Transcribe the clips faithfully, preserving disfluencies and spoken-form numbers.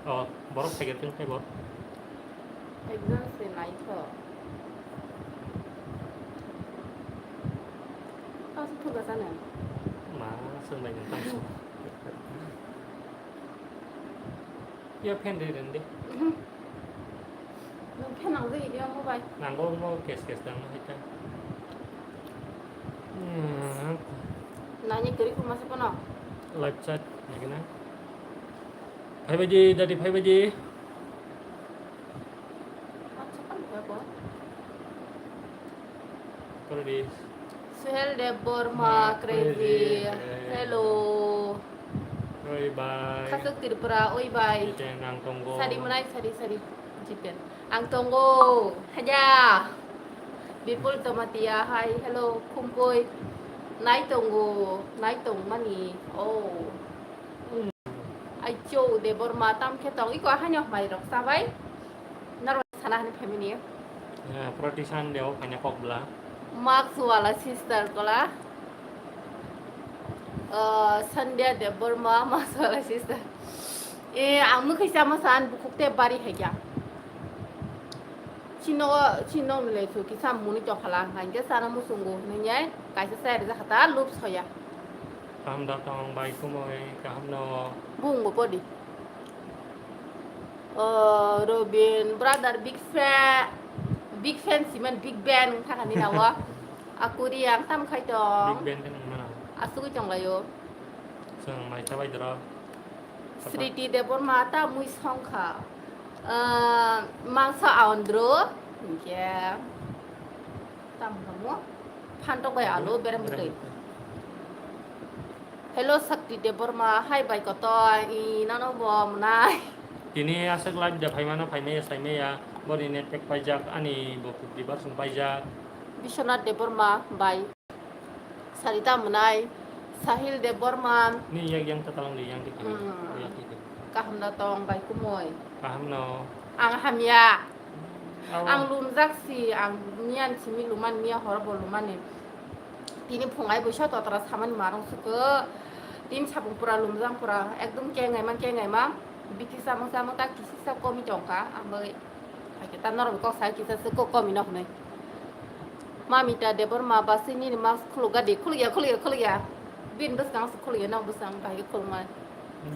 Oh, borok phaikhe chwng phai bo. Ekjon se naikho. Tao se thuga sano. Ma, swng bai nang tang su. Yo, fan de ren de. Mhm. Nwng fan nang jai de mo bai. Nang go mo kes kes dang hai ta. Hmm. Nani kiri kuma se kono. Live chat, ya kena. Phai bai di, dadi phai bai di. Acha, kan ya ko. Kore di. Suhel Debbarma, ah, crazy. Crazy, eh. Hello. Oi bai. Khasuk Tripura, oi bai. Jipen ang tongo. Sari mwnai, sari, sari. Jipen. Ang tongo. Haja. Bipul Jamatia, hi, hello. Khumpui. Nai tongo. Nai tong mani. Oh. Aicho Debbarma tam khe tong. Iko haino mai rok sabai. Norok sana hani family. Eh, proti Sunday o khaina kok bla. Max wala sister kola. Eh, Sandhya Debbarma, Max wala sister. Eh, ang mukhi sama san bukhuk te bari hai kya. Chino, chino nile su kisa muni to khala, hangke sana musungu, nunye, kaisa sai rija khata, lup soya. Kaham da tong bai kumoi, kaham no. Bung bo podi. Oh, Robin, brother, big fan, big fan, siman, big band, wngkha kani nawa. Akuri, ang tam khai tong. Big band kan mana? Asugui tong layo. Seng, mai ta bai dra. Sriti Debbarma ta mui songkha. Ah, mangsa aondro, hingke. Tam kamo. Phantok bai alu, berem twi. Hello, Sakti Debbarma, hai bai koto, i nano bo mwnai. Tini aswk live da phaimano phaimaya saimaya, boni net pack paijak, ani bo fifty percent paijak. Biswanath Debbarma bai. Sarita mwnai, Sahil Debbarma. Ni yak yang ta talang di yang di kini. Hmm. Yak di kini. Kaham da tong bai kumoi. Kaham no. Ang hamya. Awa. Ang lumjak si, ang miyan simi luman, miya horo bo lumani. Tini phungai boisa totra samani marong suko. Tin sapung pura lumjang pura, ekdom kengai man, kengai ma. Biti samung samung ta kisi sa komi tongka, ang bai. Ake ta norok kok sai kisa se kok komi nok nei. Mamita Debbarma basi nini mask khuluk gadi, khuluk ya, khuluk ya, khuluk ya. Bin bwskang se khuluk ya, nok bwskang bai khuluk mai.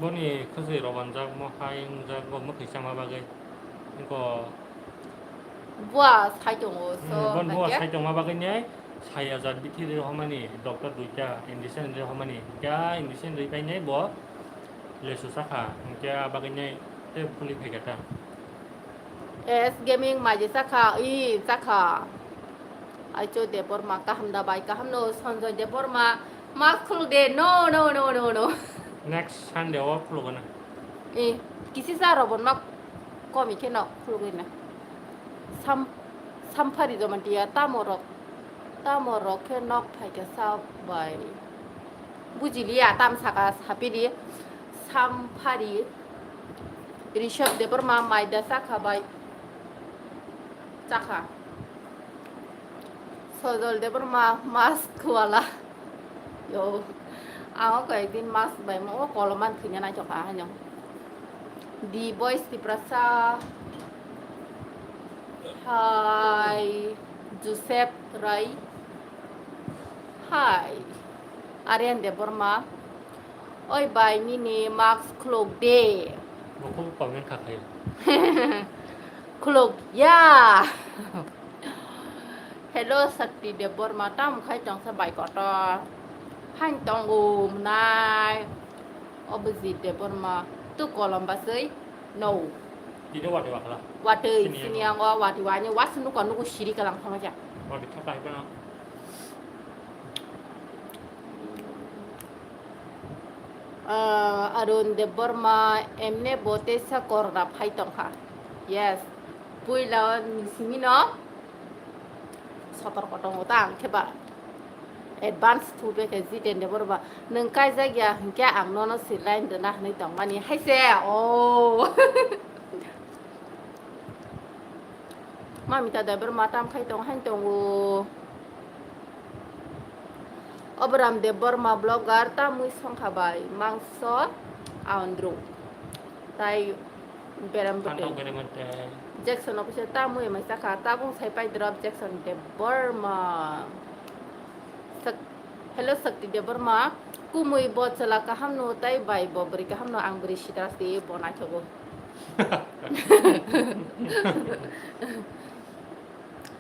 Boni khwswi robanjak mo hai wngjak bo mwkhwi chama bagwi. Ko bua sai tongo so. Hmm, bon bua hake sai tongma bagwi nai sai hajar bithi rwi homani doctor duita injection rwi homani. Kya injection rwi pai nai bo lesu sakha. Kya bagwi nai te phuli phai kata. S Gaming maji chakha, i chakha. Aicho Debbarma kaham da bai kaham no, Sanjoy Debbarma mask khuluk de, no, no, no, no, no. Next Sunday o khuluk na. E, kisi sa robon mak komi khe no khuluk na. Sam, Samphari Jamatia tamo rok, tamo rok khe nok phai khe sa bai. Bujiliya tam saka sapidi Samphari. Rishabh Debbarma maida chakha bai chakha. Sojol Debbarma mask wala. Yo, ang o koi din mask bai mo o koloman thwina nai chokha haino. Di boys Tiprasa. Hi, Joseph Rai. Hi, Aryan Debbarma. Oi bai, nini mask khuluk de. Bo khuluk comment kha khai. Khuluk ya. Hello, Sakti Debbarma, tam khai tongsa bai kotor. Hain tongo mwnai. Abhijit Debbarma, tu kolom basui. No. Tini wati wakla. Watwi, sini sini yango. Yango wati wani, wasu nuko nuku siri kalang sama ja. Wati thapa hai pano. Ah, Arun Debbarma, emne bo teisa corona phai tongkha. Yes. Puila ni simi no. Sotor kotong ta ang khe ba. Advance thu be khe Jiten Debbarma. Nwng kaijak ya hinkhe ang nono si line dona hinwi tongmani. Hai se. Oh. Mamita Debbarma tam khai tong, hain tongo. Obram Debbarma blogger tamwi songkha bai mangso aondro. Tai Beram Thanthok bwtwi. Beram bwtwi. Jackson officer ta mui mai sakha, tabung sai pai drop Jackson Debbarma. Sak-, hello Sakti Debbarma, kumui bo chwla kaham no tai bai bo bwrwi kaham no, ang bwrwi sitra si bo naithogo.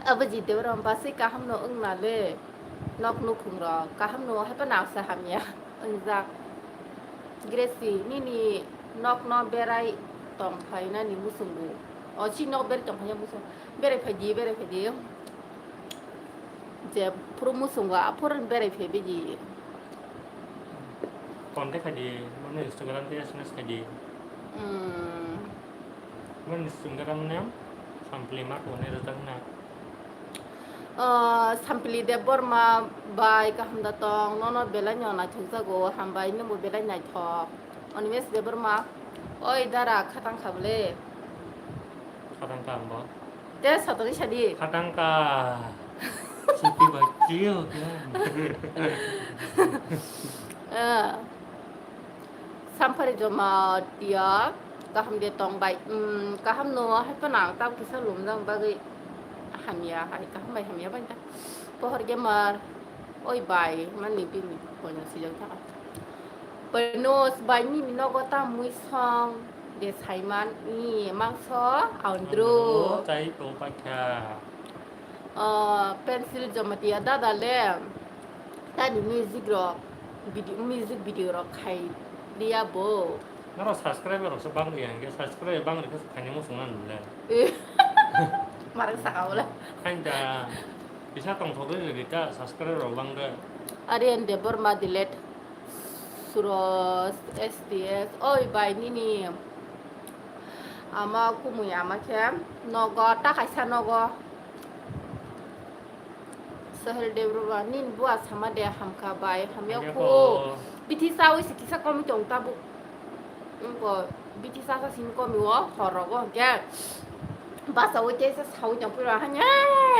Abhijit Debbarma basi kaham no wngna le, nok nukhung rok kaham no hai phano asa hamya wngjak. Gracie, nini nokno berai tong phainani muchungo. O, si nok berai tong phaina muchung. Berai phai di, berai phai di. Je phuru muchungo, aphuru berai phai bidi. Contact khai di, mane Instagram te S M S khai di. Hmm. Mane Instagram ne, sample ma ko ne rata na. Ah, Sampili Debbarma bai kaham da tong, nono belai no naithok jago, hambai nwngbo belai naithok. Animesh Debbarma, oi dara khatang kha bole. Khatang kha hambo. Te satoni sadi. Khatang kha. Suti bachchi ho kya? Ah. Samphari Jamatia, kaham de tong bai, um, kaham no hai phano ang tabuk kisa lumjang bagwi hamya hai, kaham bai hamya bai ta. Pohor Gamer, oi bai, mani bini kono sijak thaka. Panos bai nini nogo ta mui song de saiman, i mangso, aundro. Aundro, chai tong pakha. Ah, Pencil Jamatia dada le tani music rok, video, music video rok khai liya bo. Norok subscriber rok se bang liya, hingke subscriber bang rikhe se khaini muchung nang le. Eh. Marang saka wala. Khain da, bisa tongthok rwi rita subscriber rok bang de. Aryan Debbarma delete. Suros, S T S, oi bai nini ama kumui ama khe nogo ta kaisa nogo. Sohel Debbarma nini bua sama de hamkha bai hamya. Hamya kho. Kho. Bithi sawi se kisa komi tong tabuk. Wngkho bithi sasa sini komi o hor rogo hwnkhe basawi tei se sawi tong phiro hanya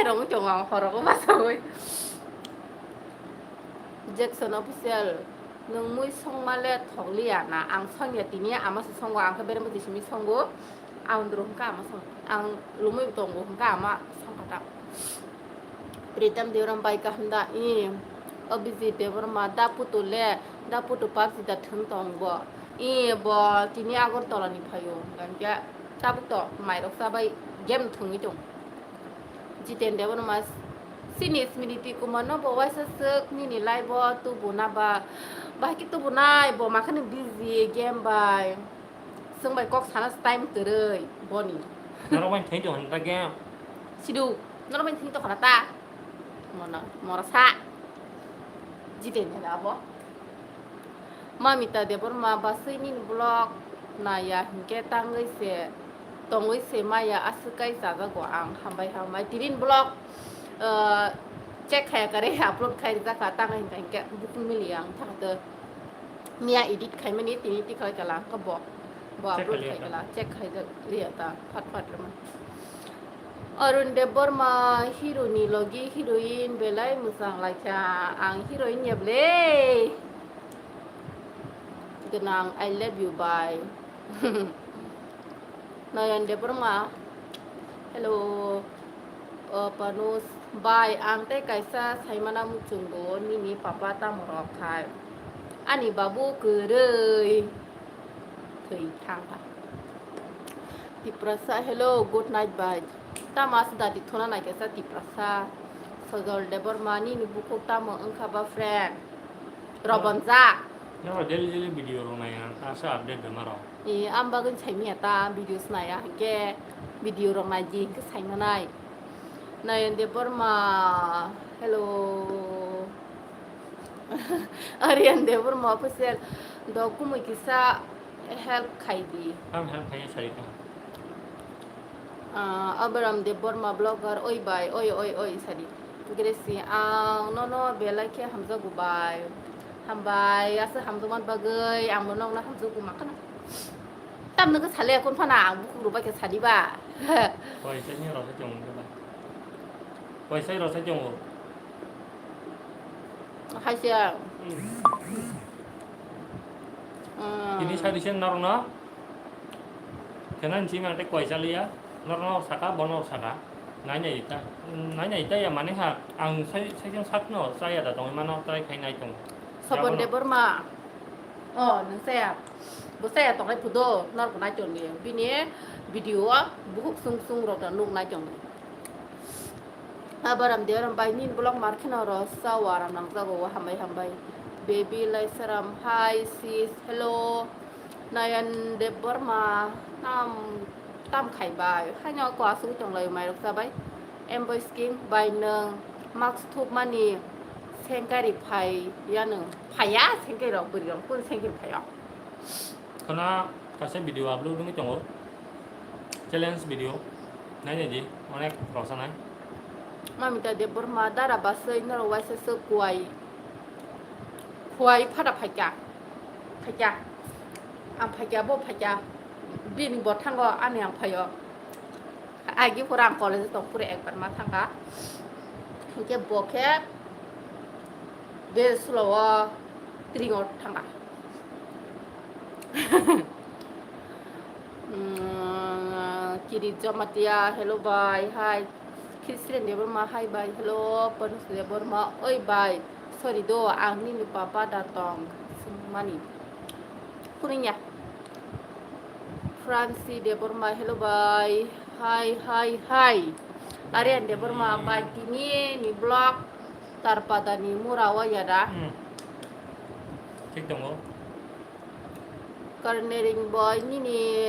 rongwi tongo hor rogo basawi. Jackson Official, nwng mui songma le thokliya na? Ang songya, tini ama se songo, ang khe berem bwtwi simi songo. Ang duro hwnkha ama song, ang lumui tongo hwnkha ama songkha ta. Pritam Debbarma bai kaham da? I, Abhijit Debbarma da putu le, da putu PUBG da thwng tong bo. I, bo tini Agartala ni phaio, hwnkha hwnkhe tabuk to mairok chabai game thwngwi tong. Jiten Debbarma, chini Smriti Kumar no bo waisa swk nini live o tubu na ba, bahai khe tubu nai bo makhani busy game bai. Chwng bai kok sana time kwrwi boni. Norok bai thwngwi tongkha ta game. Sidu, norok bai thwngwi tongkha ta. Mona, mora sa. Jiten da abo. Mamita Debbarma bwswini vlog naiya hinkhe tangwi se tongwi se maya aswk kai chajago ang hambai hambai tinin vlog, uh, check khaya kare upload khai rijak kha tangwi hinkhe hinkhe bukung mili ang thangtwi miya edit khaimani tini tikhalai kala hwnkhe bo bo check upload khai khai kala check khaijak liya ta phat phat rwma. Arun Debbarma hero ni logi heroine belai mwchang laikha. Ang heroine ya ble. Gwnang, I love you, bye. Nayan Debbarma, hello. O Panush, bye, ang tei kaisa saimana muchungo, nini papa tamo rok hai. Ani babu kwrwi. Thwi thang kha. Tiprasa, hello, good night, bye. Tamo aswk dati thuna naikha sa Tiprasa. Sojol Debbarma nini bukhuk tamo wngkha ba friend? Robonjak. Noro daily daily video rok naiya, asa update bemaro. E, am bagwi saimanya ta video snaya, hwnkhe video rok naidi, hwnkhe saimanai. Nayan Debbarma, hello. Aryan Debbarma official, do kumui kisa help khai di. Ang help khai sari ka. Ah, Abraham Debbarma blogger, oi bai, oi, oi, oi, sadi. Gracie, ang nono belai khe hamjago bai. Hambai, aswk hamjakmani bagwi, ang bo nokno hamjago ma kheno. Tamno khe sale, kun phano ang bukhuk rwbai khe sadi ba. Poisa ni rasa chong ba. Poisa rasa chong. Haise. Hmm. Hmm. Tini sadi sen narwkno. Khe nang simi ang tei koi chaliya, norok saka, bono saka, nai nai ta, nai nai ta ya mani ha, ang sai, sai sak no chaya da tongwi mano, try khai nai tongo. Sopon Debbarma. Oh, nang saya. Bo saya tonglai pudo, norok nai tongdi. Bini video o buhuk sung sung rok da nuk nai tongdi. Abaram Deoram bai nini vlog mar kheno ro sa waram nang jago, hambai hambai. Baby Laisaram, hi sis, hello. Nayan Debbarma, tam, tam khai bai. Haino ko asugwi tong lai mai rok sa bai. Em boy skin bai nang mask thup mani sengkari phai ya nang. Phai ya sengkari rok bwrwi rok kun sengkari phai ya. Khana kaisa video upload wngwi tongo. Challenge video. Nai nai di, onek rok sanai. Mamita Debbarma dara basai norok waisa se kuai. Kuai phada phaikya. Phaikya. Ang phaikya, bo phaikya. Bini bo thango, ani ang phaio. Agi pura ang college tong pura ekbar ma thangkha. Hinkhe bo khe be sulo o tring o thangkha. Mm, Kiri Jamatia, hello bai, hi. Christian Debbarma, hi bai, hello. Panush Debbarma, oi bai. Sorry do, ang nini papa da tong. Sungmani. Kuning ya. Francis Debbarma, hello bai. Hi, hi, hi. Arian Debbarma, bai tini ni vlog. Tarpada ni mura o ya da. Hmm. Thik tongo. Karnering boy, nini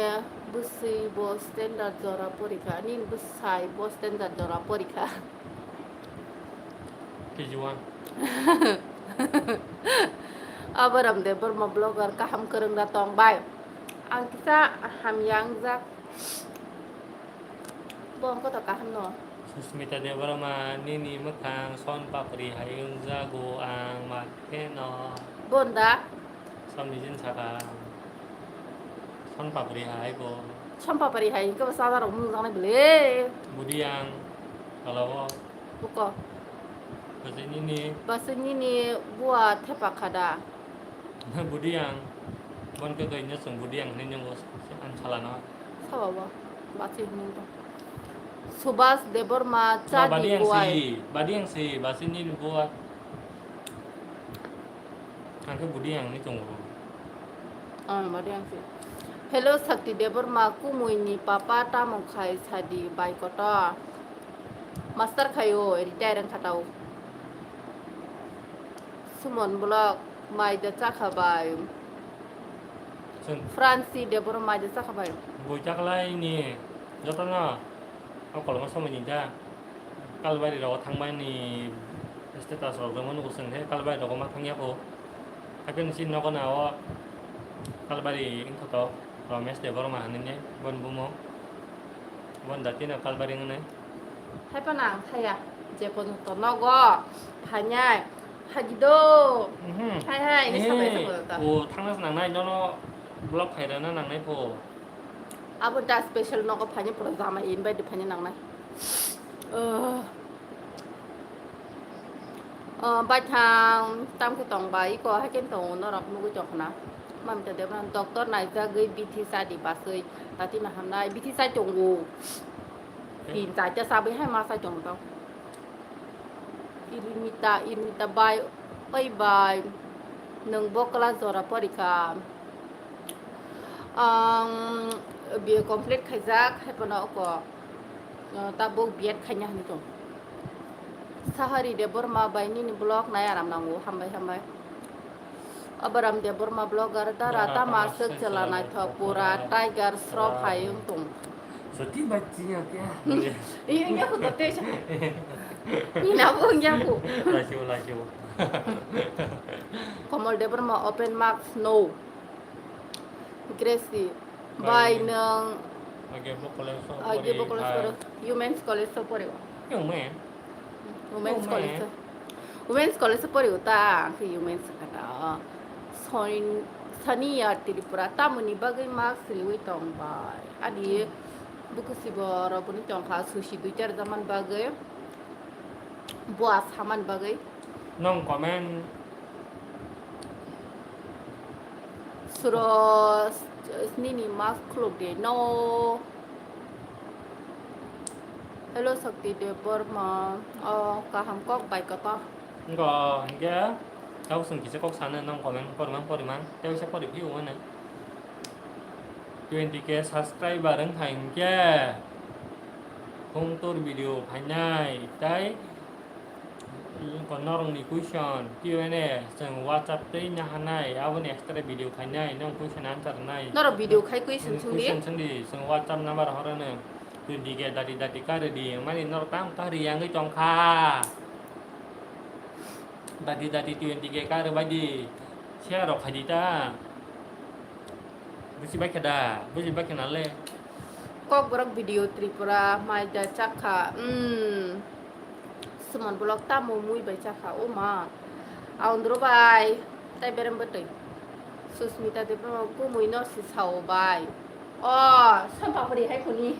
bwswi bo standard jora porikha, nini bwsai bo standard jora porikha. K G one. Abaram Debbarma vlogger kaham kwrwng da tong bai. Ang kisa hamya wngjak. Bo wngkha to kaham no. Susmita Debbarma, nini mwkhang son papri hai wngjago ang ma kheno. Bonda? Son mijin saka. Son papri hai bo. Son papri hai wngkha bo chada rok mung jangnai bele. Budi ang. Kala o. Buko. Basi nini. Basi nini bua thepa khada. Budi ang. Bon ke kaino sung budi ang hinwi nungo ang salano. Sabo bo, bachwi hinwi tong. Subhas Debbarma, no, chadi badi ang buai. Si, badi ang si, basi ni buat. Ang ke budi ang ni tongo. Ah, badi ang si. Hello, Sakti Debbarma, kumui ni papa tamo khai sadi bai koto. Master khai o, retire ang khatao. Sumon Block, maida chakha bai. Chwng Francis Debbarma maida chakha bai. Bui chaklai ni jotono o koloma somoi ni da. Kalbari rogo thangmani status rok jongma nugo chwng khe Kalbari rogo ma thangya kho. Haikhe nisi nogo na o Kalbari wngkha to Ramesh Debbarma hinwi ne bon bumo. Bon dati no Kalbari wngnai. Hai phano ang thaya, je porjonto nogo phainai, phaidi do. Mhm. Hai hai, ini sampai Eh, sampai ta. O thangna nangnai, nono block khairana nangnai pho. Abo da special nogo phainai, pura jama invite phainai nangnai. Oh. Oh, baithang, tamkhe tong bai, iko haikhe tong, norok nugui tong khna. Mamita Debbarma, doctor naijagwi bithi sadi basui, tati no hamnai, bithi sai tongo. Tin charta chabai hai ma sai tong tong. Irmita, Irmita bai, oi bai, nwng bo class jora porikha. Ang B A complete khaijak, hai phano oko, uh, tabuk B Ed khaina hinwi tong. Sahari Debbarma bai nini vlog nai aram nango, hambai hambai. Abaram Debbarma blogger dara tama aswk chwla naithok pura tiger srok hai wng tong. Soti bachchi ya kya? Iya, iya, aku tete siya. Ini apa yang aku? Lasiu, lasiu. Komol Debbarma open marks no. Gracie, bai nwng Age bo college o age bo pori college hai. Poro, Women's College o pori. Yung men. Women's Women. College o. Women's College o pori uta, ang khe Women's kata. Soin, Saniya Tripura, tamoni bagwi ma siliwi tong bai. Ani buku sibo roboni tong kha, sushi duita rwjaman bagwi, bua saman bagwi. Nong comment. Suro, Nini mask khuluk di. No. Hello, Shakti Debbarma. Oh, kaham kok bai kotor. Ngo, hingke, tau sung kisa kok sana nang comment porimang porimang. Tau sa pori piu mana. Twenty K subscriber wng kha hingke. Khung tur video phainai, tai Norokni question, Q and A, chwng WhatsApp twi nahanai, aboni extra video khainai, nong question answer nai. Norok video khai question swngdi. Question swngdi, chwng WhatsApp number horono, twenty K dati dati karidi, mani norok tamo kariyangwi tongkha. Dati dati twenty K karwi baidi, share rok khaidi ta. Buji bai khe da, buji bai khe nale. Kokborok video Tripura, mai da chakha, mm. Suman vlog tamo mui bai chakha, o ma. Aundro bai, tai berem bwtwi. Susmita Debbarma kumui no si sao bai. O, sampapri hai khuni.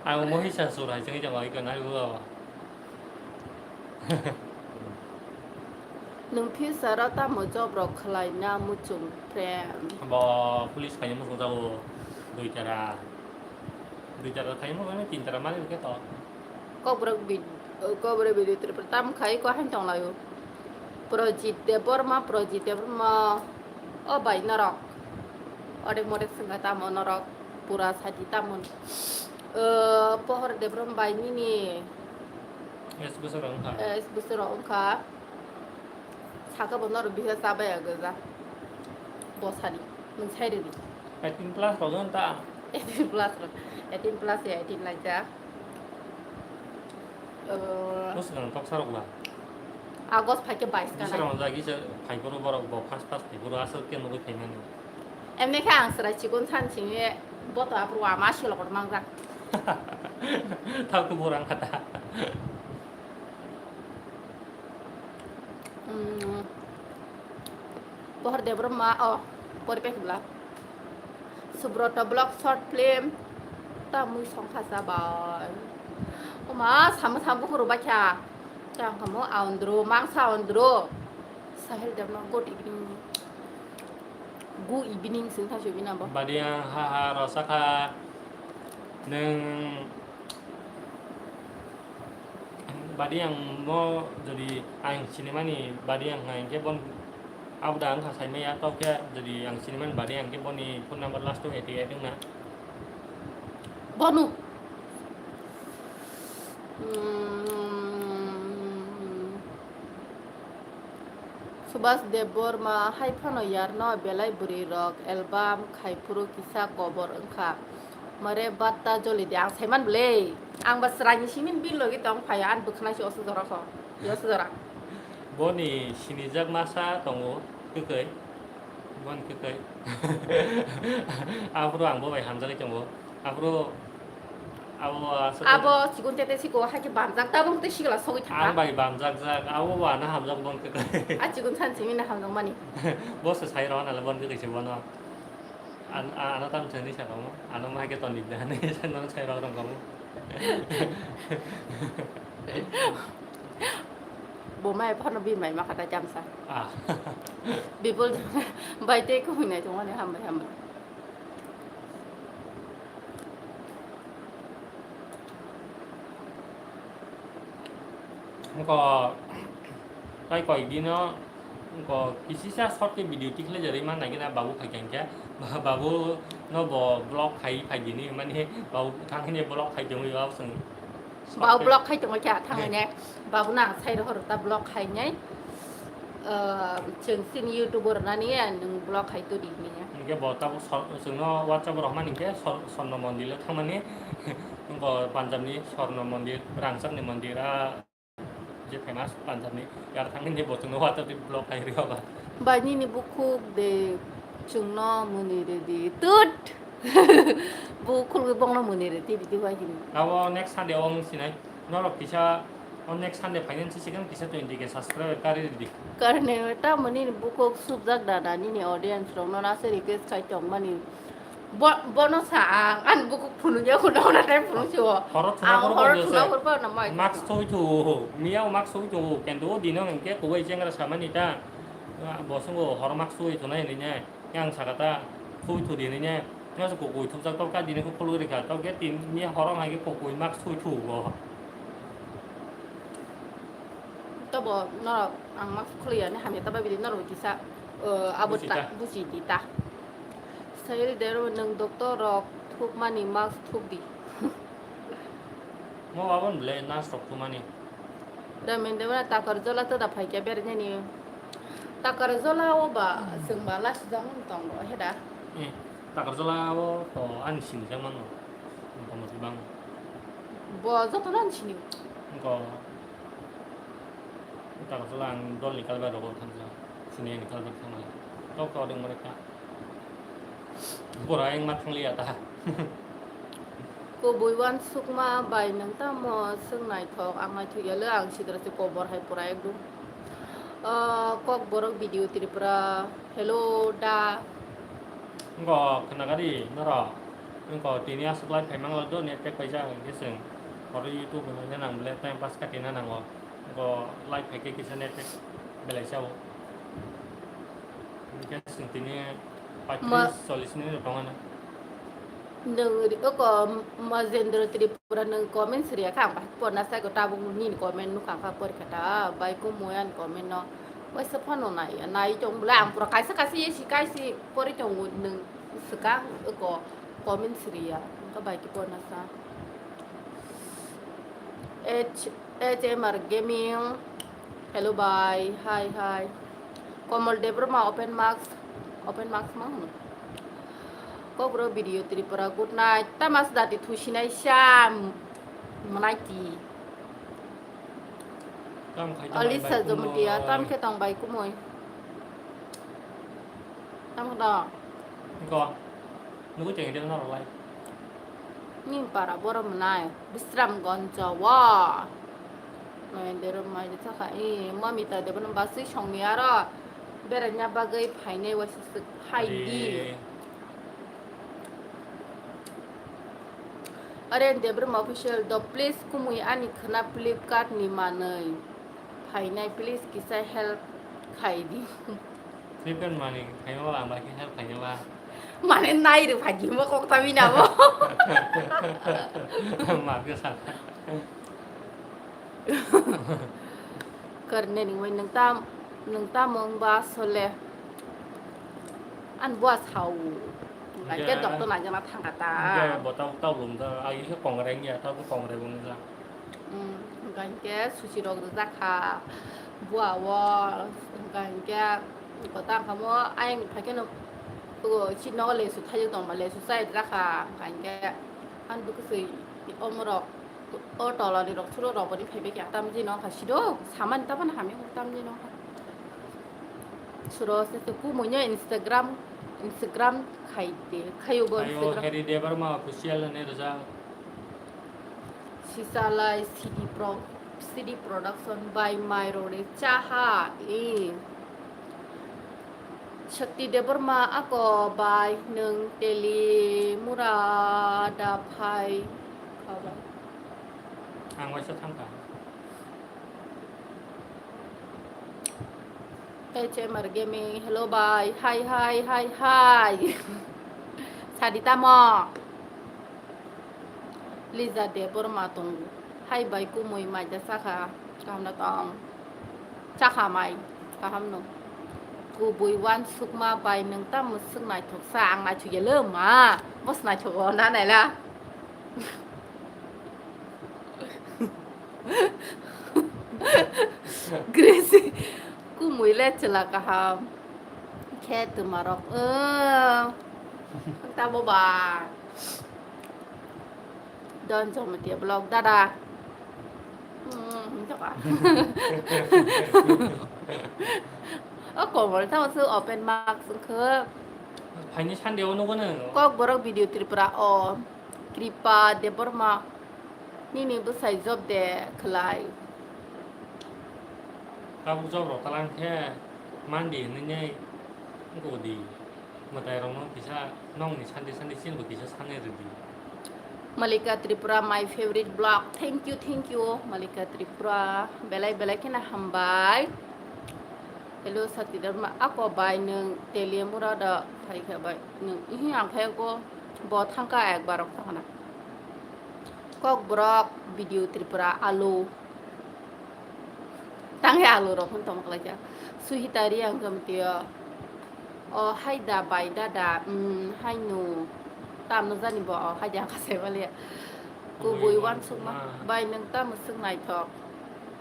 Ang mohisa sur hai chengwi chengwi kanai bo. Nwng future o tamo job rok khlai na muchung friend? Bo police khaina muchung jago dui tara. Dui tara khaina muchung tin tara mali khe to. Kokborok bid-, kokborok bidi Tripura tam khai ko han tong layo. Projit Debbarma, Projit Debbarma. O bai norok. Odek modek sengkha tamo norok. Pura sadi tamo. Eh, Pohor Debbarma bai nini. Es bwswk rok wngkha. Es bwswk rok wngkha. Saka bo norok bisa chabai ya gaja. Bosani. Nwng sai ridi. Eighteen plus rok wng ta. Eighteen plus rok. Eighteen plus ya, eighteen laijak. Eh, bwswk rok toksa rok ba. August phaikhe bais kana. Bwswk rok jagi se phaiphuru borok bo first first phaiphuru aswk khe nugwi phaimani. Emni khe ang chwrai chikon san sini boto aphuru ama silok mangjak. Thak kubur ang kha ta. Mm. Pohor Debbarma, oh, pori pek bla. Subrata Vlog short film. Ta mui songkha chabai. Oma, samu samu khuru bakha. Tang kamu aundro, mangsa aundro. Sahil Debbarma, good evening. Good evening, sing thasu bina bo. Badiang ha ha rosakha. Neng Badi ang mo jodi ang sinimani badi ang hai khe bon abo da ang kha sai maya to khe jodi ang sinimani badi ang khe boni phone number last o eighty eight wngna. Bonu. Hmm. Subhas Debbarma hai phano yarno belai bwrwi rok album khai phuru kisa kobor wngkha. Mare batta joli de ang saiman bwle. Ang ba chwraini simin bil logi tong phai, ang bwkhwnai se oso jora kho. Oso jora. Boni sinijak masa tongo, kwkwi. Bon kwkwi. Aphuru ang bo bai hamjagwi tongo. Aphuru abo aswk. Abo chikon tete siko hai khe bamjak, tabuk tei sikla sogwi thangkha. Ang bai bamjak jak, abo bo ano hamjak bon kwkwi. A chikon san simi na hamjak mani. Bo se sai rw na le bon kwkwi se bono. An-, a-, ano tam chani sa kamu, ano ma ke toni da ne sa non sai rok rong kamu. Bo mai phano bi mai ma kata jamsa. Ah. Bipul bai te ko hinai tong ani hambai hambai. Engko tai koi dino engko kisisa short khe video tikhlai jari man nai gina babu khai khe babu no bo block khai khai dini mani babu thang hini block khai tongwi o sung. Babu block khai tongwi kha thang hini babu nang sai rohor ta block khai nai. Chwng chini YouTube rwnani nwng block khai todi hini. Hingke bo tabuk sor-, chwngno WhatsApp rok mani hingke sor-, Sorno Mondir o thangmani, bo Punjab ni Sorno Mondir, Rangchak ni mondir, ah, je famous Punjab ni, yar thangmani bo chwngno WhatsApp ni block khai rw ba. Bai nini bukhuk de chwngno muni rwdi tut. Bukhuk khulwi bongno muni rwdi bidi bai hini. Abo next Sunday o wng sinai, norok kisa O next Sunday phainani se second kisa twenty K subscriber kari ridi. Karne tamoni bukhuk subjak dana nini audience rokno nase request khai tongmani. Bo-, bono sa ang, ani bukhuk phunuk ya khuna ona tai phunuk se o. Horo thuna ang horo thuna horo thuna horo na mai. Max thoi thu, miya max thoi thu, kendo o dino hingke kubai jengra samani ta. Bo swngo horo mask sui thunai hinwi ne. Yang saka ta sui thu di hinwi ne. Yang se kokoi thukjak tol ka dini kho khulugwi rikha. Tol khe tini horo hai khe kokoi mask sui thu bo. Tobo norok ang mask khulwi ya ni hamya ta bai bidi norok kisa, eh, abo buchi ta, ta. Buchi di ta. Sahil Dero, nwng doctor rok thukmani mask thuk di. Mo babon ble nurse rok thumani. Ramin Debra Takarjola to da phaikya berainani. Takarjola o ba chwng ba last jang tongo heda. Eh, Takarjola o to ani sinijak mano. Motamoti bang. Bo jotono ani sini. Ko Takarjola ang dolni kalbar rogo thangjak. Sini ani kalbar thangnai. Tok to ding mare ka. Bora yang ma thangliya ta. Kubui uansukma bai nwng tamo swng naithok, ang naithok ya le, ang sidra se kobor hai pura ekdum. Ah, Kokborok video Tripura, hello da. Ngo khna gari noro. Ngo tini aswk live khai mangla do, net pack paisa hwnkhe chwng. Oro YouTube hwnkhe nang bole time pass khatina nango. Go live hai khe kisa net pack belai sao. Hingke chwng tini Ma- paitris chollis minute rok tongmani. Nwng ri-, oko Majendra Tripura nwng comment sriya kha, ang bahai porna sai ko tabuk nini comment nukha kha porikha ta, bai kumui ani comment no. Waisa phano nai, nai tong bwle ang pura kaisa kaisa ye si kaisi pori tongo nwng swkang oko comment sriya, wngkha bai khe porna sa. H H M R Gaming. Hello bhai. Hi, hi. Komol Debbarma open mask. Open mask ma hwno. Kokborok video Tripura. Good night. Tama se dati thusinai sa. Mwnai ti. Tam khai tam Alisa bai Jomatia. Kumui. Tam khe tong bai kumui. Tam khe tong. Ko. Nugui teng teng norok lai. Ning para borok mwnai Bisramganj o. Nai dero mai de thaka, e, mami ta debo no basui songni aro beraina bagwi phainai waisa swk phai di. Ari. Are Debrum official do please kumui ani khwna Flipkart ni manwi phainai please kisa help khai di. Flipkart mani khaima wala ang bai khe help khaina ba. Mane nai rw phaidi mo kok tami na bo. Ma khe sa. Karne ni wai nang tam, nang tam wng ba sole. An bo sao. Ngai ke. Ya. Doctor na jana thang kata. Ya, bo tau, tau lum da, ai khe kongre ngi ya, tau kongre bo ngi la. Hmm, hingkha hinkhe suchi rok rijak kha bua o, hingkha hinkhe kota wngkha mo ayang ni phaikhe no, o, chini nogo lesu thaijuk tongma lesu chai rijak kha, hingkha hinkhe ani dukhu se omorok o tola ni rok suro rok boni phaibai khe tamjino wngkha sido samani tabani hamya tamjino wngkha. Suro se se kumui no Instagram, Instagram khai de, khayo bo. Khayo Instagram. Harry Debbarma official ne rijak. Sisalai C D Pro, C D Production by Mairori Chaha, eh. Shakti Debbarma ako bai nwng teli mura da phai kha bai. Ang waisa thangkha. H M R Gaming, hello bai, hi, hi, hi, hi. Sadi tamo. Lija Debbarma tongo. Hai bai kumui mai da chakha. Kaham no tong. Chakha mai. Kaham no. Kubui uansukma bai nwng tamo swk naithok sa ang naithok ya le ma. Bos naithok o na naila. Gracie. Kumui le chwla kaham. Khe twmarok. Tamo ba. Don Jamatia vlog dada. Hmm, hwnjak ah. O komol tamo se open mask wngkhe. Phaini Sunday o nugo nang. Kokborok video Tripura o. Kripa Debbarma. Nini bwsai job de khlai. Tabuk job rok talang khe mandi hinwi nai wngkha di. Mwtai rokno kisa nokni Sunday Sunday chini bo kisa sanai rwdi. Malika Tripura, my favorite vlog. Thank you, thank you, Malika Tripura. Belai belai kheno hambai. Hello, Sati Dharma. Ako bai nwng Teliamura da phaikha bai. Nwng, ihi ang phai ko bo thangka ekbar rok thangna. Kokborok video Tripura alu. Tanghe alu rok hwn tongma khlaikha. Suhita Riang Jamtio. O hai da bai da da, mm, hai nu. Tam no jani bo, o hai da kasai baliya. Kubui Kubui wansukma. Wansukma. Bai nwng tamo swk naithok.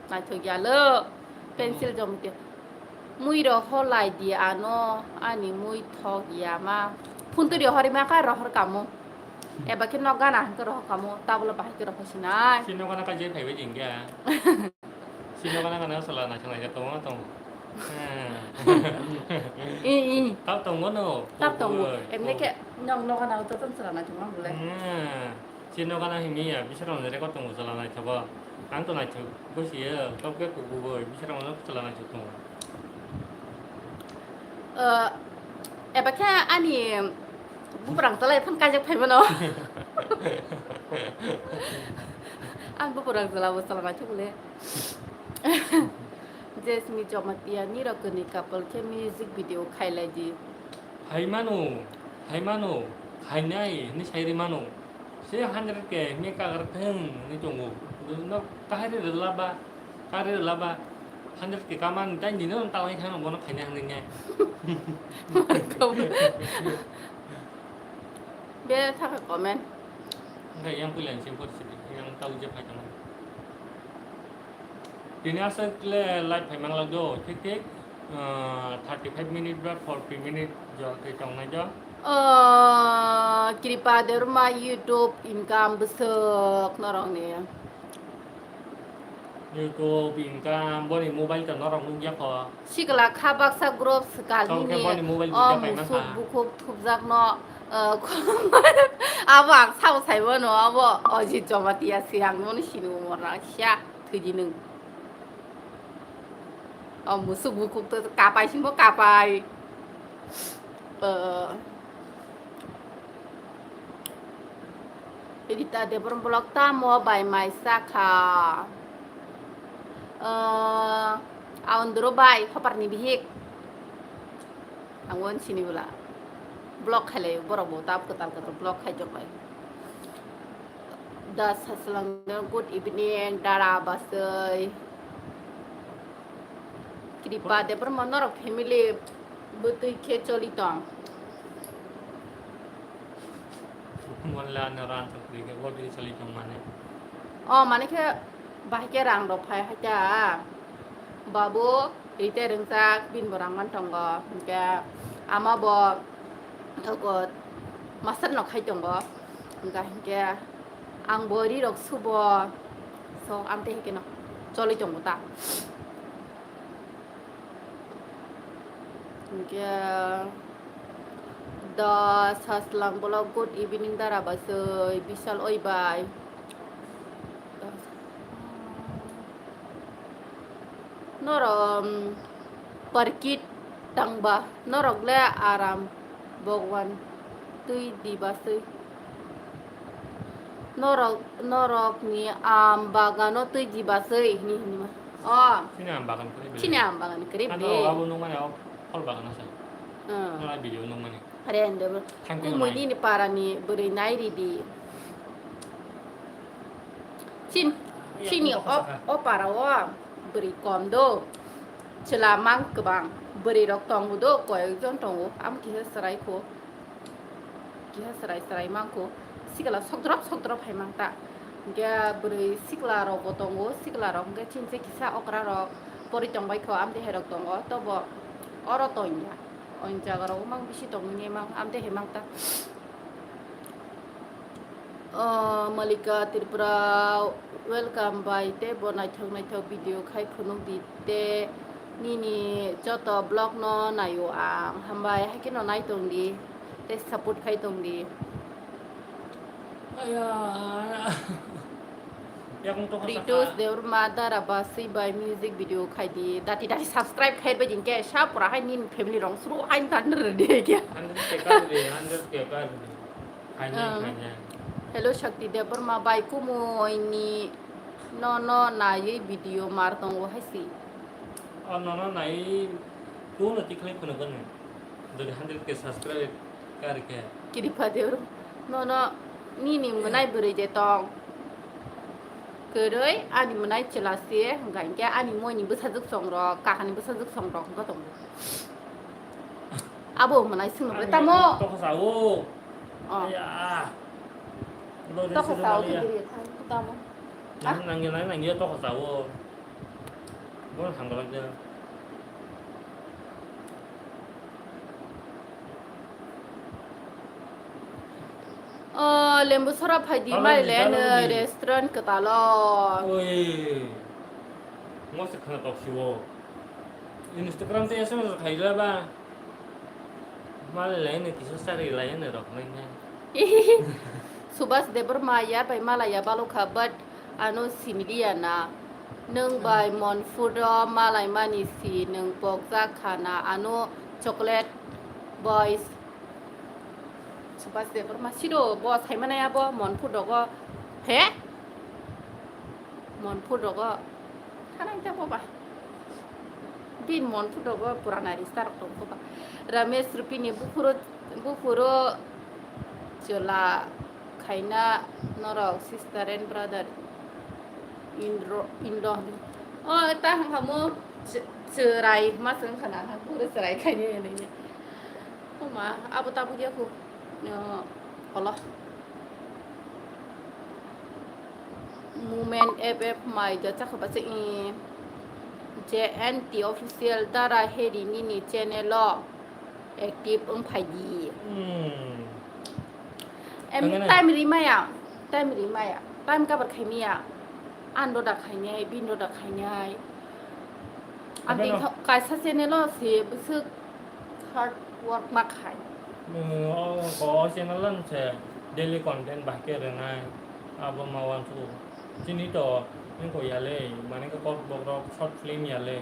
Naithok ya lo. Pencil Tamo. Jamtio. Mui rohor lai di ano, ani mui thok ya ma. Phuntu rohor ma ka rohor kamo. Eba khe nok gana hwnkhe rohor kamo, tablo bahai khe rohor sinai. Sino gana ka je phaibai jingya. Sino gana gana sala na chang lai tongo tongo. I, i. Tap tongo no. Tap tongo. Oi, emne oi. Khe nok nok gana uto ton sala na chang bole. Hmm. Chini nokha nang himya, bising rok ni record tongo chwla naithok o. Ang to naithok gosi ye, tok khe kubui, bising rok no chwla naithok tongo. Eh, eba khe ani buprang chwla phang kajak phai mano. Ang buprang chwla bo chwla naithok le. Jesmi Jamatia ni rok ni couple khe music video khailai di. Hai mano, hai mano, hai nai, ni sai ri mano. Se hundred K me kagar theng ni tongo. No kahari rela ba, kahari rela ba. Hundred K kaman tai ni no talai thang bono khaina hangni ne. Be thaka comment. Ngai yang pulan sim por sidi, yang tau je phai tamo. Tini aswk le live phai manglak do, thik thik, ah, thirty five minute ba forty minute jor khe tongnai do. Ah, Kripa Debbarma YouTube income bwswk norokni. YouTube income, boni mobile ta norok nukya kho. Sikla kha baksa group swkal nini. Tongkhe boni mobile o buja paima musuk kha. Bukhuk thupjakno, ah, abo ang sao saibo no, abo Ajit Jamatia se ang bono sini umor na kisa. Thwidi nwng. O musuk bukhuk to kapai singbo kapai. Eh, Rita Debbarma vlog tamo bai mai sakha. Eh, Aondro bai hoparni bihik. Ang wan sini bula. Vlog khailai borok bo tap kwtal kwtal vlog khai jok lai. Da Saslang, good evening, dara basai. Kripa Debbarma norok family bwtwi khe choli tong. Monla no ran chakri khe bwtwi choli tong mane. O mane khe bahai khe rang rok phai hai ta. Babu, tei tei rwngjak, bini bo rang man tongo. Hinkhe ama bo, oko, master no khai tongo. Hinkhe, hinkhe ang bo ri rok subo. So, amte hinkhe no choli tongo ta. Hinkhe, da Saslang vlog, good evening, dara basai, Bishal oi bai. Norok, um, parkit tangba, norok le aram Bhagwan twi di baswi. Norok, norok ni am bagano twi di baswi hini hini ma. Oh. Chini am bagan kwrwi bele. Chini am bagan kwrwi bele. Ano abo nung mani, o phol bagan asa. Hmm. Nung video nung mani. Are ande bro. Thank you, kumui nai. Nini para ni bwrwi nai ridi. Chin, iya, chini o, o para o bwrwi kom do. Chwla mang kwbang. Bwrwi rok tongo do, koyok jon tongo. Am kisa chwrai kho. Kisa chwrai chwrai mang kho. Sikla sokdrop sokdrop hai mang ta. Hinkhe bwrwi sikla rok bo tongo. Sikla rok hinkhe chinse kisa okra rok pori tong bai kho. Am de hai rok tongo. Tobo oro tong ya. Oin jaga rok mang bisi tong ni mang. Am de hai mang ta. Oh, Malika Tripura, welcome bai, tei bo naithok naithok video khai phunuk di, tei nini joto vlog no naio ang, hambai, hai kheno nai tong di, tei support khai tong di. Aya. Yakung tokha Ritus sakha. Debbarma dara ba swi bai music video khai di, dati dati subscribe khai bai jing khe, sa pura hai nini family rong suru hai tan rede khe. Hundred K kar di, hundred K kar di. Khainai, ang, khainai. Hello, Shakti Debbarma bai kumui ni no no naiwi video mar tongo hai si. O no no naiwi Kuno tikhlai phunukgwno. Dori hundred K subscribe kar khe. Kiri pha de oro. No, no, nini mwnai bwrwi de tong. Kwrwi ani mwnai chwla se, hwnkha hinkhe ani moini bwsajwk chongrok, kakani bwsajwk chongrok wngkha tongo. Abo mwnai swngno bre tamo. Tokha sao. Oh. Aya. Tokha sao khe bwrwi thang tamo. Nang nang nang nang tokha sao. Bon hamgalak de. O, lembu sora phai di, Lembu mai le sora no phai di. Restaurant kwtalo. Oi. Mo se khana tok siwo. Instagram te S M S khai la ba. Malai lai no kisa sari lai no rok nai na. Subhas Debbarma ya bai malaya balokha, but ano similiya na. Nwng bai Monpur o malai mani si nwng pokjak kha na ano chocolate boys. Subhas Debbarma siro bo saimanaya bo Monpur dogo. He? Monpur dogo. Hanai ta boba. Bin Monpur dogo purana rista rok tong boba. Ramesh Rupini buphuru, buphuru chwla khaina norok sister and brother. Indro, Indo. O, ta hangkha mo ch-, chwrai ma swng khana ha, buru chwrai khaini hinwi. O ma, abo tabuk ya khu. O, holo. Movement F F mai ja chakha ba se, i, J N T official dara heri nini channel o active wng phai di. Hmm. Em, Tangana. Time ri maya, time ri maya, time cover khai maya. An roda khainai, bin roda khainai. Ang Abeno. Kaisa channel o se bwswk hard work ma khai. Hmm, o, o channel o se daily content bahai khe rwnai. Abo ma uansukgo. Chini to wngkha ya le, mane khe Kokborok short film ya le.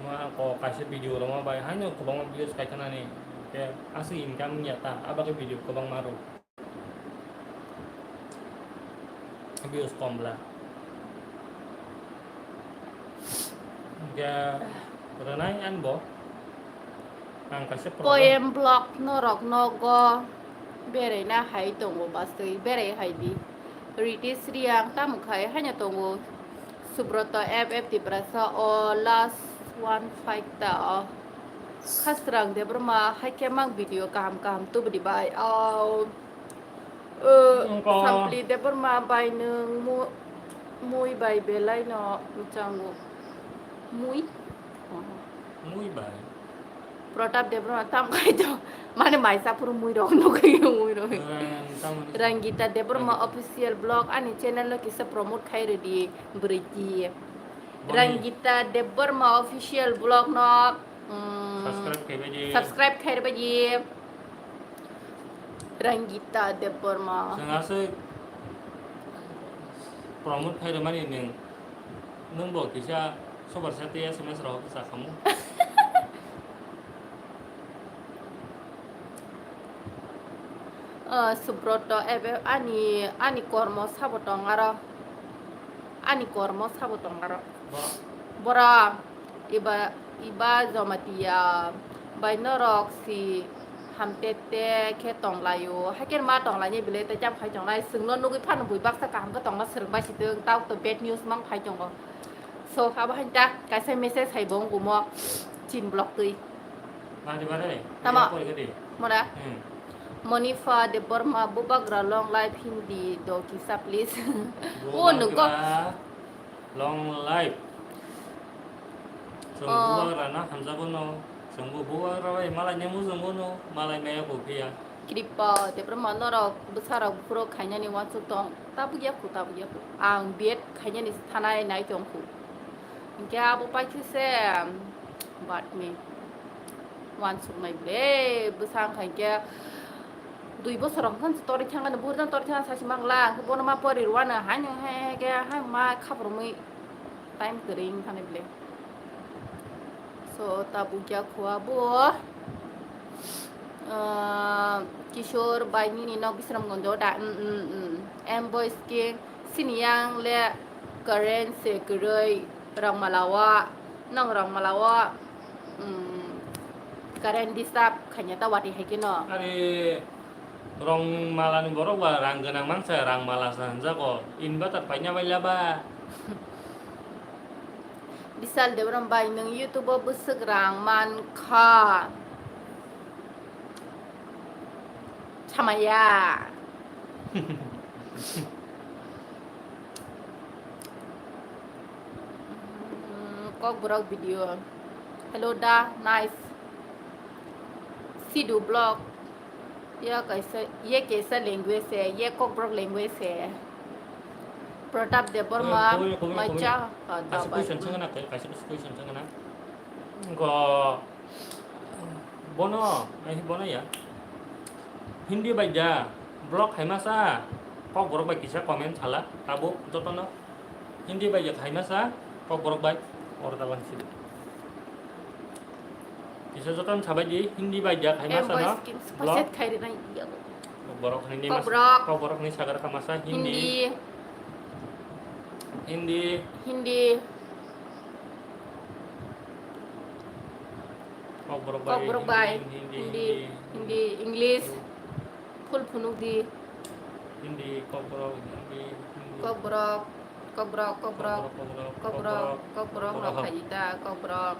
Ma ko kaisa video rwma bai haino kwbangma views kai khanani. Khe aswk income ya ta, abo khe video kwbangma rw. Views kom bla. Hingke rwnai ani bo. Ang kaisa program. Poem block norok nogo beraina hai tongo bastwi berai hai di. Ritesh Reang tamo khai haino tongo. Subroto F F Tiprasa o last one fight ta o. Khasrang Debbarma hai khe mang video kaham kaham tubudi bai. Au. O, Wngkha. Sampli Debbarma bai nwng mu-, mui bai belai no mwchango. Mui? Mui bai? Pratap Debbarma tam khai to. Mane maisa phuru mui rok nugwi mui rok. Rang-, tamoni. Rangita Debbarma Rangita. Official blog ani channel no kisa promote khai rwdi bwrwi ki. Boni. Rangita Debbarma official blog no, mm, subscribe khai bai di. Subscribe khai bai di. Rangita Debbarma. Chwng aswk promote khai rwmani nwng, nwng bo kisa sobar sa tei S M S rok sa khamu. Ah, Subroto, ebe ani, ani kormo sabo tong aro. Ani kormo sabo tong aro. Bora. Bora, iba, iba Jamatia bai norok si hamtete khe tonglaio. Haikhe ma tonglaini belai tei jam khai tonglai. Chwngno nugwi phano bui baksa kaham khe tongna swrwngbai si twng. Tabuk to bad news mang phai tongo. So, abo hain ta kaisa message hai bo wngmo chin block twi. Mari bare. Tama. Pori gadi. Mora. Hmm. Monifa Debbarma bubagra long life Hindi do kisa please. Oh, nungko. Bubagra long life. Chwng oh. Bubagra na hamjago no. Chwngbo bubagra bai malai nemu chwngbo no. Malai maya bo phiya. Kripa, Debbarma norok bwsarok buphuru khainani uansuk tong, tabuk ya khu, tabuk ya khu. Ang B Ed khainani thanai nai tong khu. Hinkhe abo paikhe se, um, bad me. Uansuknai ble, bwsa wngkha hinkhe dui bosor wngkha se torwi thangani, buhurjani torwi thangani sachi mangla, hinkhe bono ma pori rwano, haino hai, hai khe, hai ma khaprumwi time kwrwi wngkha nai ble. So, tabuk ya khua bo, ah, Kishore bai nini nok Bisramganj o da, mm, mm, mm. M boys king, sini yang le current se kwrwi rang malawa, nang rang malawa, mm, current disturb khaina ta watwi hai khe no. Are, rong malani borok ba rang gwnang mansa, rang mala sa hanjago. Inverter paina baila ba. Bisal Debram bai, nwng YouTube o bwswk rang man kha? Samaya. Mm, Kokborok video. Hello da, nice. Sidu blog. Ya kaisa, ye kaisa language hai, ye Kokborok language hai. Pratap Debbarma, Eh, koboi, koboi, koboi. Macha, ah, Kaisa dabai. Question sengana, kaisa question sengana. Go, bono, eh, bono ya. Hindi bai da, blog hai masa, Kokborok bai kisa comment sala, tabuk jotono. Hindi bai ya khaima sa, Kokborok bai, oro tabang si. Kisa joton sabai di, Hindi bai ya khaima sa no, blog. Khairi nai ya. Kokborok ni mas-, Kokborok. Kokborok ni sagar kama sa, Hindi. Hindi. Hindi. Hindi. Kokborok bai, Kokborok bai, Hindi, Hindi, Hindi, Hindi. Hindi, English. Full phunuk di. Hindi, Kokborok, Hindi, Hindi. Kokborok, Kokborok, Kokborok. Kokborok, Kokborok, Kokborok, Kokborok, Kokborok. Rok khai di ta, Kokborok.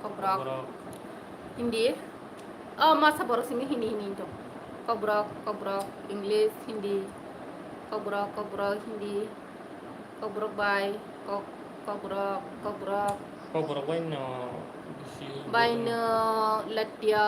Kokborok. Kokborok. Hindi. Oh, masa borok simi Hindi, Hindi hinto. Kokborok, Kokborok, English, Hindi. Kokborok, Kokborok, Hindi. Kokborok bai, kok-, Kokborok, Kokborok. Kokborok bai no bisi. Bai no latia,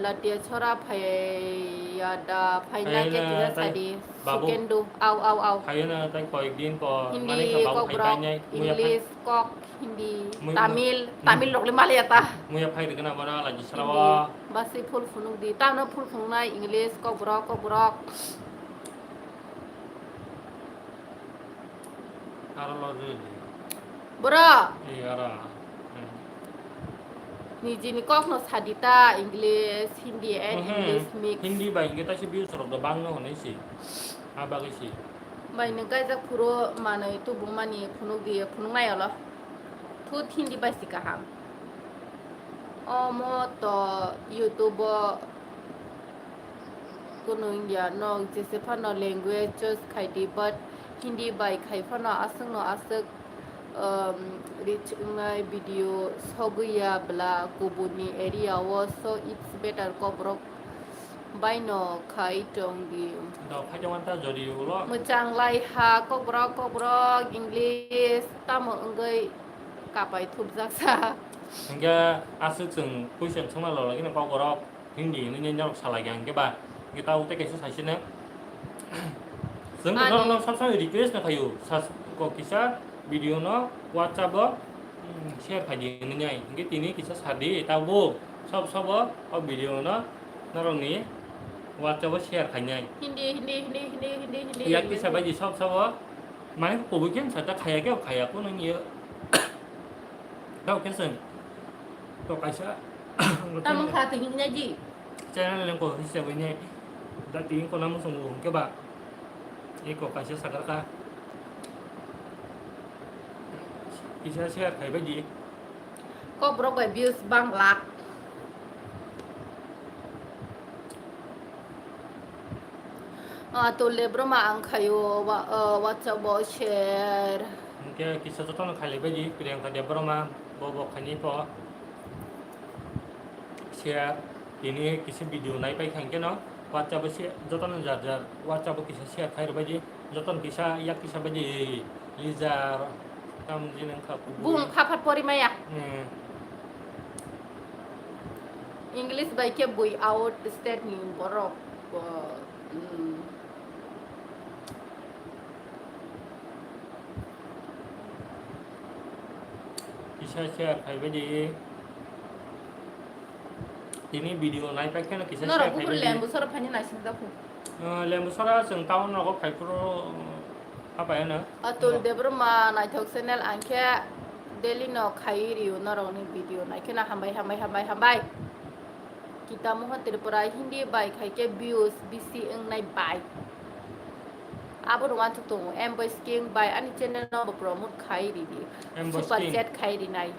latia chora phai ya da, phai na khe tira sadi. Babu. Sukendo, au, au, au. Phai na tai koyek din por. Hindi, mane kha babu phai Kokborok, painai, muya phai. English, Kok, Hindi, Tamil, Tamil rok le maliya ta. Muya phai rwgena bara laji srawa. Hindi, basi full phunuk di, tano full phunuknai, English, Kokborok, Kokborok. Aro lo rwdi. Boro. Ei, aro. Hmm. Nijini kokno sadi ta, English, Hindi and English mix. Hindi bai hingke taisi views rok do bangno hwnwi si. A bagwi si. Bai nwng kaijak phuru manwi tubung mani phunuk di, phunuk nai olo. Thut Hindi bai si kaham. Omo to YouTube o Kunu wngya, nok jese phano language choice khai di, but Hindi bai khai phano aswkno aswk, um, reach wngnai video sogwi ya bwla kubuni area o, so it's better Kokborok baino khai tong di. Do khai tongmani ta jodi ulo. Mwchang lai ha Kokborok, Kokborok, English tamo wngwi kapai thupjak sa. Hingke aswk chwng question swngna lologino Kokborok. Hindi hinwi norok salai kha, hingke ba, hingke tabuk tei kaisa saisino. Chwng norokno sab samai request no khaio, sas-, kok kisa video no WhatsApp o, mm, share khai di hinwi nai. Hingke tini kisa sadi, tabuk sob sobo o video no norokni WhatsApp o share khainai. Hindi, Hindi, Hindi. Yak kisa bai di sob sobo, mane kubui khe sa ta khaya khe khaya ko nang yo. Tao khe chwng to kaisa tamo kha twi hingnai di. Channel lengko hisabwi ne da twi ko namo song hwnkhe ba eko kaisa sakar kha. Kisa share khai bai di. Kokborok bai views bang lakh. Ah, Atul Debbarma ang khaio, wa-, ah, WhatsApp o share. Hingke kisa jotono khailaibaidi Priyanka Debbarma, bo bo khaini pho share. Tini kisa video naipai kha hingke no WhatsApp o share, jotono jar jar WhatsApp o kisa share khairokbaidi, jotono kisa yak kisa baidi. Lizar, tam jini wngkha kubui. Bung pha pha pori maya. Hmm. English bai khe bui out state ni borok, uh, hmm. Kisa share khai bai di. Tini video naipai kheno kisa share khai bai di. Norok buphuru lembu sora phaini naising japhuru. Uh, lembu sora chwng town rogo phai phuru, uh, hapai hwno. Atul Debbarma naithok channel ang khe daily no khai rio norokni video nai kheno hambai, hambai, hambai, hambai. Kita Mohan Tripura Hindi bai khai khe views bisi wngnai bai. Abo no uansuk tongo, M Boys King bai ani channel no bo promote khai ridi. M Boys King. Super chat khai rinai.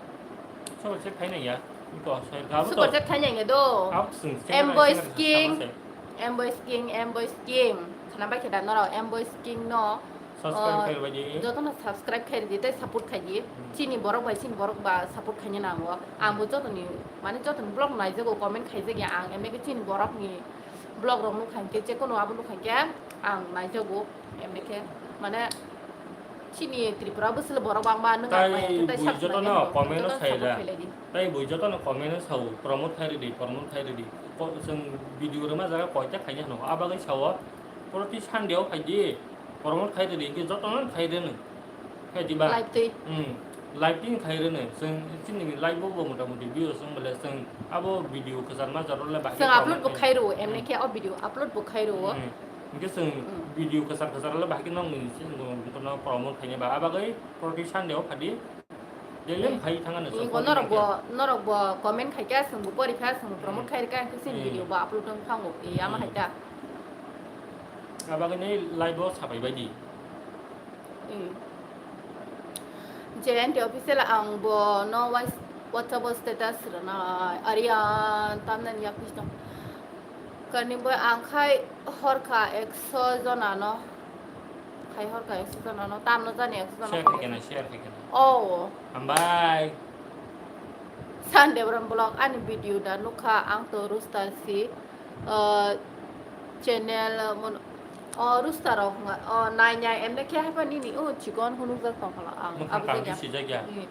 Super chat khai nai ya. Ko, sai kha bo to. Super chat khainai ne do. Ap sing, sing, Amboys sing, sing, King. Sing, sing. Amboys King, Amboys King. Khana bai khe da norok Amboys King no. Subscribe, oh, khairwbaidi. Jotono subscribe khairidi tei support khaidi. Hmm. Chini borok bai chini borok ba support khaina nango. Ang bo jotoni, mane jotoni vlog naijago, comment khaijakya ang. Emne khe chini borokni vlog rok nukha hinkhe, je kono abo nukha hinkhe ang naijago. Emne khe mane chini Tripura bwswlo borok bangma nwng ang bai hinkhe tei bui subscribe jotono comment o support sai da. Khailai di. Tai bui jotono comment o sao, promote khairidi, promote khairidi. Ko, chwng video rwma jaga koita khaina hwno. Abagwi sao, proti Sunday o khaidi. Promote khai rwdi, hinkhe jotono khai rwno. Khai diba? Live twi. Hmm. Live twi khai rwno. Chwng chini live bo, bo mota moti views wng bole chwng abo video kwchar ma jaro le bahai. Chwng upload bo khai rwo, emne khe o video upload bo khai rwo. Hmm. Hinkhe chwng, hmm, video kwchar kwchar le bahai khe nong ni chini bo promote khaina ba. Abagwi proti Sunday o phadi. Daily khai thangano. Ingo norok bo, norok bo comment khai kha, chwng bo pori kha, chwng bo promote khai rwkha, hinkhe chini video bo upload wng thango. E, ama hai ta. Abagwi ni live o sapai bai di. Mm. J N T official ang bo no wais-, WhatsApp o status rwna ari ang tamnani yak bisto. Kani bo ang khai horkha ekso jona no. Khai horkha ekso jona no. Tamno jani ekso jona. Share khai kena, share khai kena. Oh. Hambai. San Debram vlog ani video da nukha ang to Rooster si. Ah, channel, ah, mon-, oh, Rooster rok, oh, nai nai, emne khe haiba nini, oh, chikon hunuk jak tong khala ang. Mwkhang abo kaham jagya. Sijak ya. Hmm.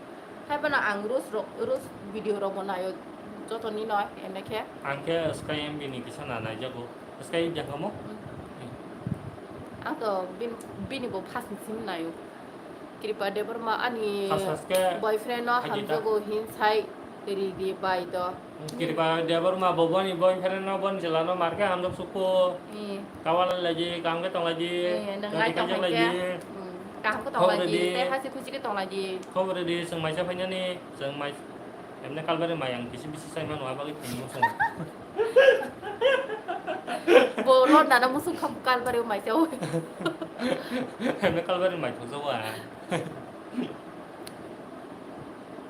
Haiba no ang roast rok, roast video rok bo naio, joto ni noi, emne khe. Ang khe Sky M B ni kisa na naijago. Sky M B ang kamo? Hmm. Hmm. Ang to bin-, bini bo first ni simi naio. Kripa Debbarma ani boyfriend no hamjago hin sai ridi bai do. Kripa Debbarma bo boni boyfriend no boni chwla no mar khe hamjak suko. Eh. Kawal lai di, kaham khe tong lai di. Eh, nang lai tong lai di. Hmm, kaham khe tong lai di, tei hasi khusi khe tong lai di. Khobor di, chwng maisa phainani, chwng mai, emne kalbari mai ang kisi bisi sai mano, abagwi tini mosong. Bo londana musuk khamu kalbari mai chao. Hemne kalbari mai thok jawa.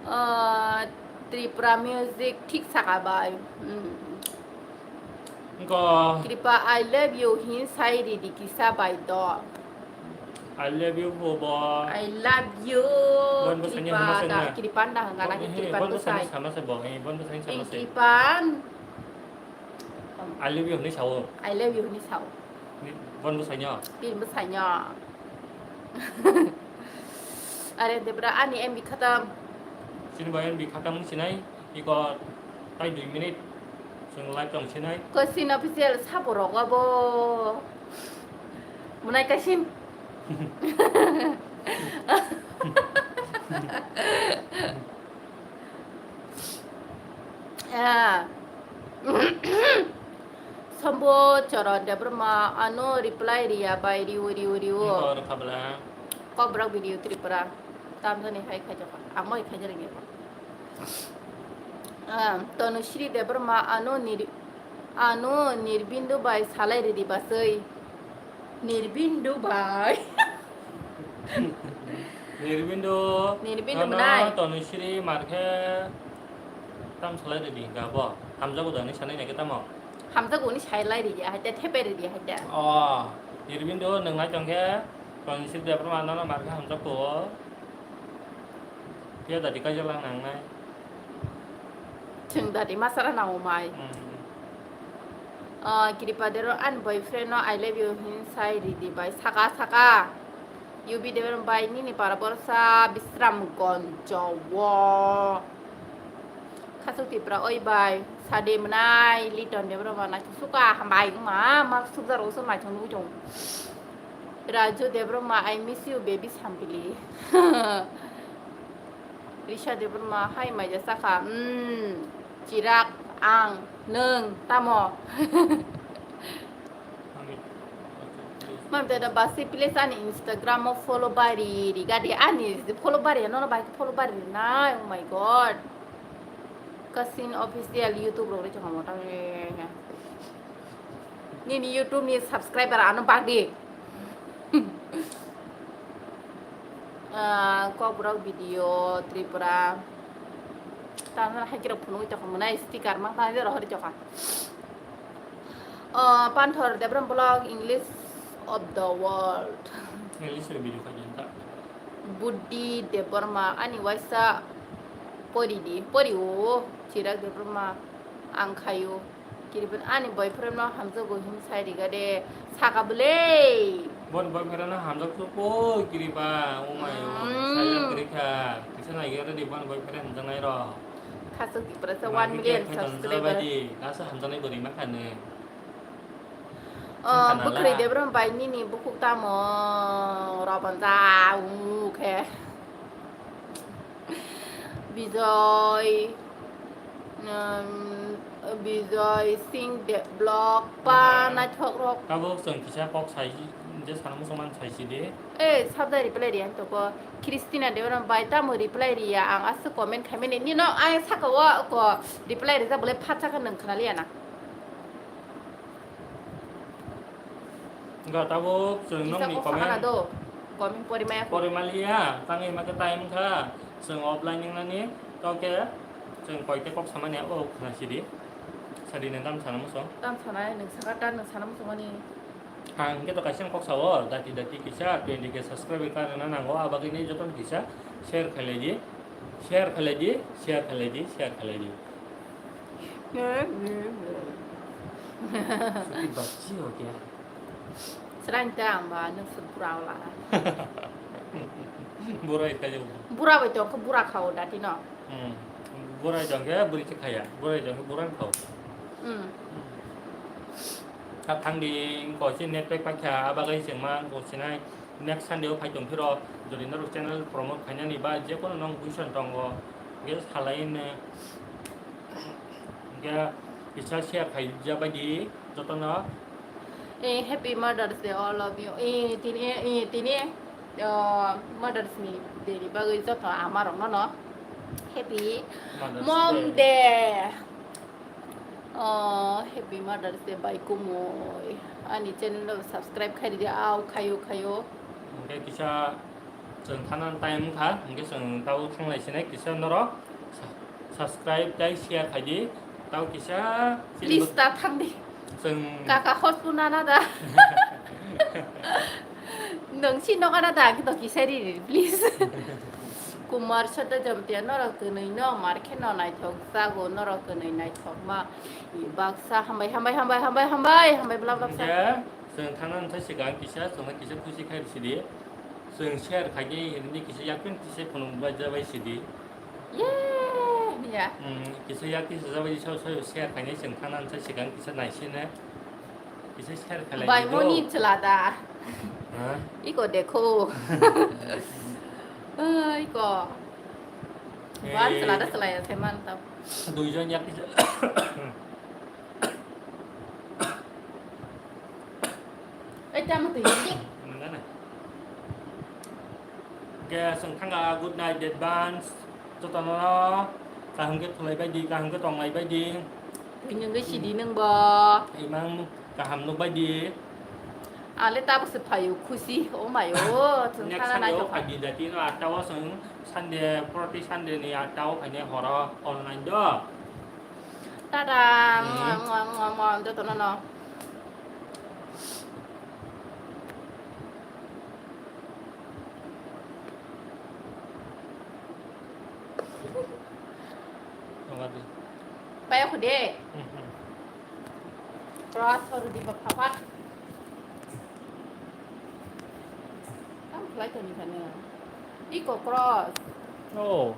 Ah, Tripura music thik saka bai. Hmm. Ko. Kripa, I love you hin sai ridi kisa bai do. I love you, Bobo. I love you. Bon bwsai ni Kripa hama da, sengna. Kripan da hanga na, eh, Kripan bon bwsai ni bwsai. Sama se bo, eh, bon bwsai ni sama se. Kripan. I love you hwnwi sao. I love you hwnwi sao. Ni, bon bwsai no. Pin bwsai no. Are Debra ani M B khatam. Chini bai M B khatam sinai, iko tai dui minute. Chwng live tong sinai. Kosin official sabo rogo bo. Munai kasin. Ah. Sombo Choron Debbarma ano reply riya bai riu riu riu. Iko rwkha bwla. Kokborok video Tripura. Tamjani hai khaijak. Amo hai khaijak ringya. Ah, Tanusri Debbarma ano nir-, ano Nirbindu bai salai ridi basai. Nirbindu bai. Nirbindu. Nirbindu nono mwnai. Tanusri mar khe tam salai ridi hingka bo. Hamjago da hwnwi sanai nai khe tamo? Hamjago hwnwi sai lai ridi, hai te thepai ridi hai te. Oh, Nirbindu nwng nai tong khe Tanusri Debbarma nono mar khe hamjago. Phiya dadi kaijak lang nangnai. Chwng dadi masara nango mai. Hmm. Ah, Kripa Debbarma ani boyfriend no I love you hin sai ridi bai saka saka. Yubi Debbarma bai nini para borsa Bisramganj o. Khasuk Tripura oi bai sade mwnai Liton Debbarma nai suka hambai ma ma sukjaro so nai chong nugui chong. Raju Debbarma, I miss you, baby Sampili. Risha Debbarma, hai maija sakha. Hmm, Chirak, ang, nwng, tamo. Mam te da basi please ani Instagram o follow bari riga de ani follow bari no bai follow bari nai, oh my god. Kasin official YouTube rok ri chama mota. Nini YouTube ni subscriber ano bagdi. Ah, Kokborok video Tripura. Tamo hai khe rok phunugwi tongkha, mwnai sticker mang thang jero hori tongkha. Oh, Panthor Debram vlog, English of the world. English ni video khaijani ta. Buddhi Debbarma, ani waisa pori di, pori o, Chirag Debbarma, ang khayo. Kiribin ani boyfriend no hamjago him sai riga de, saka bwle. Bon boyfriend no hamjak su po kiriba, oh my god. Hmm. Sai jak kiri kha, kisa nai gere di bon boyfriend hamjak nai ro. Khasuk Tipra sa one million subscriber. Nasa hamjak nai bwrwi ma kha nung. Oh, bwkhri Debram bai nini bukhuk tamo robanja u khe. Bijoy, um, Bijoy Singh de blog pa naithok rok. Tabuk chwng kisa kok sai, je sana muchungmani sai si di. Eh, sabda reply riya to ko. Christina Debram bai tamo reply riya, ang aswk comment khaimani. Nino ang saka o ko reply rijak bole phatsa khe nung khnaliya na. Ga tabuk chwng nokni comment. Comment pori maya. Pori maliya, tangwi ma khe time kha. Chwng offline wngnani, to khe chwng koi khe kok samani o khna sidi. Sadi nang tam sana muso. Tam sana, nung saka ta nung sana muso mani. Ang khe to kaisa kok sao, dati dati kisa twenty K subscriber ka rwna nango, abagwi ni jotono kisa share khailai di, share khailai di, share khailai di, share khailai di. Chuti bachchi ho kya? Srang ta amba nung sut bura wala. Bura ita jo. Bura bai tong khe bura khao dati no. Hmm. Bura ita khe buri khe khaya. Bura ita khe bura khao. Hmm. Ka thang di ko si net pack pakya abagai sengma ko sinai. Next Sunday o phai tong phiro, jodi norok channel promote khainani ba je kono nong question tongo, hwnkhe salai hwnwi, hwnkhe kisa share khaija bai di jotono. Eh, happy Mother's Day all of you. Eh, tini, eh, tini, uh, Mother's ni day ni bagwi joto ama rokno no happy Mom Day. Oh, happy Mother's Day bai kumui. Ani channel no subscribe khai di, au, khayo, khayo. Hwnkhe kisa chwng thana time wngkha, hwnkhe chwng tabuk thanglai sinai kisa norok sa-, subscribe tei share khai di. Tabuk kisa please ta thang di. Chwng kaka hot phone ana da. Nung si nok ana da, kito kisa ri ri, please. Kumar Sota Jamtia, norok twnwi no mar khe no naithok jago, norok twnwi naithok ma. I baksa hambai, hambai, hambai, hambai, hambai, hambai, bla, bla, bla. Hwnkhe chwng thangna wngkha swkang kisa, chwngno kisa khusi khai rw sidi. Chwng share khai di, hwnwi kisa yakung kisa phunuk bai ja bai sidi. Ye, niya. Hmm, kisa yak kisa ja bai di, so, so, share khai di, chwng thangna wngkha swkang kisa naisine. Kisa share khalai. Bai di moni do. Chwla da. Ha? Iko dekho. Ah, iko. Eh. Ban chwla da chwla ya se man tau. Duijon yak kisa. Ei tamo twi. Nang gana. Ge song thanga good night advance. Jotono kaham khe khulai bai di, kaham khe tong lai bai di. Twi nungwi sidi nungbo. Imang kaham nuk bai di. Ale tabuk se phaio khusi, oh my, oh, chwng next sana Sunday o naithok phai di jati no atta o chwng Sunday, proti Sunday ni atta o phainai horo online do. Tada, hmm. Mua, mua, mua, mua, jotono no. Tongadi. Paya khude. Hmm, hmm. Cross horu di bapha pat. Tam khlai toni kane. Iko cross. Oh.